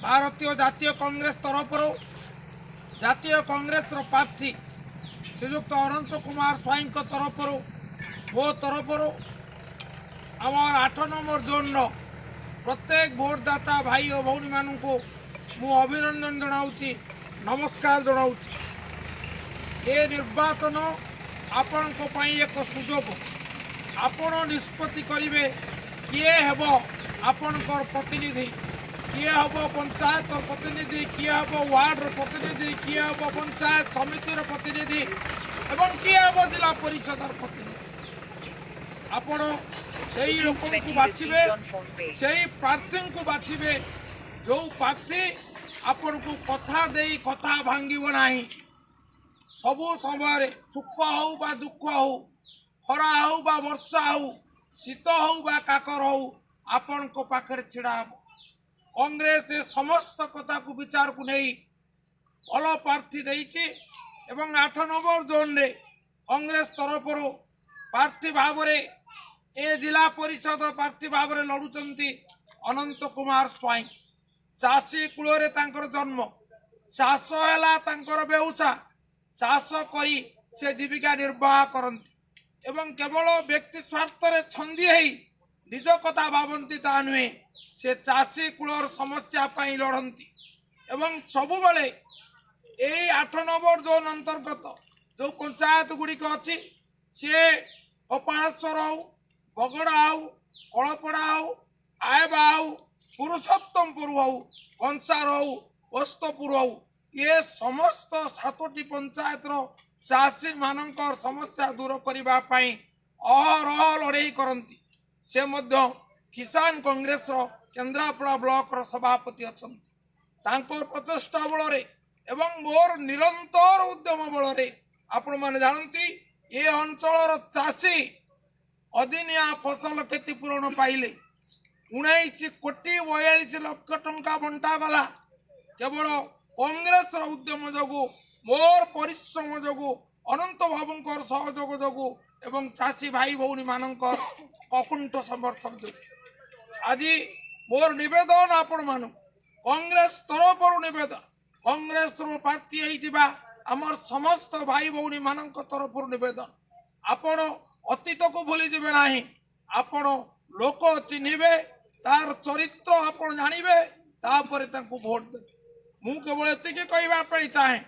ଭାରତୀୟ ଜାତୀୟ କଂଗ୍ରେସ ତରଫରୁ ଜାତୀୟ କଂଗ୍ରେସର ପ୍ରାର୍ଥୀ ଶ୍ରୀଯୁକ୍ତ ଅନନ୍ତ କୁମାର ସ୍ୱାଇଁଙ୍କ ତରଫରୁ, ମୋ ତରଫରୁ, ଆମର 8 ନମ୍ବର ଜୋନ୍ର ପ୍ରତ୍ୟେକ ଭୋଟଦାତା ଭାଇ ଓ ଭଉଣୀମାନଙ୍କୁ ମୁଁ ଅଭିନନ୍ଦନ ଜଣାଉଛି, ନମସ୍କାର ଜଣାଉଛି। ଏ ନିର୍ବାଚନ ଆପଣଙ୍କ ପାଇଁ ଏକ ସୁଯୋଗ। ଆପଣ ନିଷ୍ପତ୍ତି କରିବେ କିଏ ହେବ ଆପଣଙ୍କର ପ୍ରତିନିଧି, କିଏ ହେବ ପଞ୍ଚାୟତର ପ୍ରତିନିଧି, କିଏ ହେବ ୱାର୍ଡର ପ୍ରତିନିଧି, କିଏ ହେବ ପଞ୍ଚାୟତ ସମିତିର ପ୍ରତିନିଧି ଏବଂ କିଏ ହେବ ଜିଲ୍ଲା ପରିଷଦର ପ୍ରତିନିଧି। ଆପଣ ସେଇ Rupees ଲୋକଙ୍କୁ 20 ବାଛିବେ, received on PhonePe. ସେଇ ପ୍ରାର୍ଥୀଙ୍କୁ ବାଛିବେ, ଯୋଉ ପ୍ରାର୍ଥୀ ଆପଣଙ୍କୁ କଥା ଦେଇ କଥା ଭାଙ୍ଗିବ ନାହିଁ। ସବୁ ସମୟରେ, ସୁଖ ହଉ ବା ଦୁଃଖ ହଉ, ଖରା ହଉ ବା ବର୍ଷା ହଉ, ଶୀତ ହଉ ବା କାକର ହଉ, ଆପଣଙ୍କ ପାଖରେ ଛିଡ଼ା ହେବ। କଂଗ୍ରେସ ଏ ସମସ୍ତ କଥାକୁ ବିଚାରକୁ ନେଇ ଭଲ ପ୍ରାର୍ଥୀ ଦେଇଛି ଏବଂ 8 ନମ୍ବର ଜୋନ୍ରେ କଂଗ୍ରେସ ତରଫରୁ ପ୍ରାର୍ଥୀ ଭାବରେ, ଏ ଜିଲ୍ଲା ପରିଷଦ ପ୍ରାର୍ଥୀ ଭାବରେ ଲଢ଼ୁଛନ୍ତି ଅନନ୍ତ କୁମାର ସ୍ୱାଇଁ। ଚାଷୀ କୂଳରେ ତାଙ୍କର ଜନ୍ମ। ଚାଷ ହେଲା ତାଙ୍କର ବେଉସା। ଚାଷ କରି ସେ ଜୀବିକା ନିର୍ବାହ କରନ୍ତି ଏବଂ କେବଳ ବ୍ୟକ୍ତି ସ୍ୱାର୍ଥରେ ଛନ୍ଦି ହେଇ ନିଜ କଥା ଭାବନ୍ତି ତା ନୁହେଁ, ସେ ଚାଷୀ କୂଳର ସମସ୍ୟା ପାଇଁ ଲଢ଼ନ୍ତି ଏବଂ ସବୁବେଳେ ଏଇ 8 ନମ୍ବର ଜୋନ୍ ଅନ୍ତର୍ଗତ ଯେଉଁ ପଞ୍ଚାୟତ ଗୁଡ଼ିକ ଅଛି, ସିଏ କପାଳେଶ୍ୱର ହଉ, ବଗଡ଼ା ହଉ, କଳପଡ଼ା ହଉ, ଆଏବା ହଉ, ପୁରୁଷୋତ୍ତମପୁର ହଉ, କଂସାର ହଉ, ଓସ୍ତପୁର ହଉ, ଏ ସମସ୍ତ ସାତୋଟି ପଞ୍ଚାୟତର ଚାଷୀମାନଙ୍କର ସମସ୍ୟା ଦୂର କରିବା ପାଇଁ ଅହରହ ଲଢ଼େଇ କରନ୍ତି। ସେ ମଧ୍ୟ କିଷାନ କଂଗ୍ରେସର କେନ୍ଦ୍ରାପଡ଼ା ବ୍ଲକର ସଭାପତି ଅଛନ୍ତି। ତାଙ୍କ ପ୍ରଚେଷ୍ଟା ବଳରେ ଏବଂ ମୋର ନିରନ୍ତର ଉଦ୍ୟମ ବଳରେ, ଆପଣମାନେ ଜାଣନ୍ତି, ଏ ଅଞ୍ଚଳର ଚାଷୀ ଅଦିନିଆ ଫସଲ କ୍ଷତିପୂରଣ ପାଇଲେ। 19 କୋଟି 42 ଲକ୍ଷ ଟଙ୍କା ବଣ୍ଟାଗଲା କେବଳ କଂଗ୍ରେସର ଉଦ୍ୟମ ଯୋଗୁଁ, ମୋର ପରିଶ୍ରମ ଯୋଗୁଁ, ଅନନ୍ତ ବାବୁଙ୍କର ସହଯୋଗ ଯୋଗୁଁ ଏବଂ ଚାଷୀ ଭାଇ ଭଉଣୀମାନଙ୍କର ଅକୁଣ୍ଠ ସମର୍ଥନ ଯୋଗୁଁ। ଆଜି ମୋର ନିବେଦନ ଆପଣମାନଙ୍କୁ, କଂଗ୍ରେସ ତରଫରୁ ନିବେଦନ, କଂଗ୍ରେସରୁ ପ୍ରାର୍ଥୀ ହେଇଥିବା ଆମର ସମସ୍ତ ଭାଇ ଭଉଣୀମାନଙ୍କ ତରଫରୁ ନିବେଦନ, ଆପଣ ଅତୀତକୁ ଭୁଲିଯିବେ ନାହିଁ। ଆପଣ ଲୋକ ଚିହ୍ନିବେ, ତାର ଚରିତ୍ର ଆପଣ ଜାଣିବେ, ତାପରେ ତାଙ୍କୁ ଭୋଟ ଦେବେ। ମୁଁ କେବଳ ଏତିକି କହିବା ପାଇଁ ଚାହେଁ।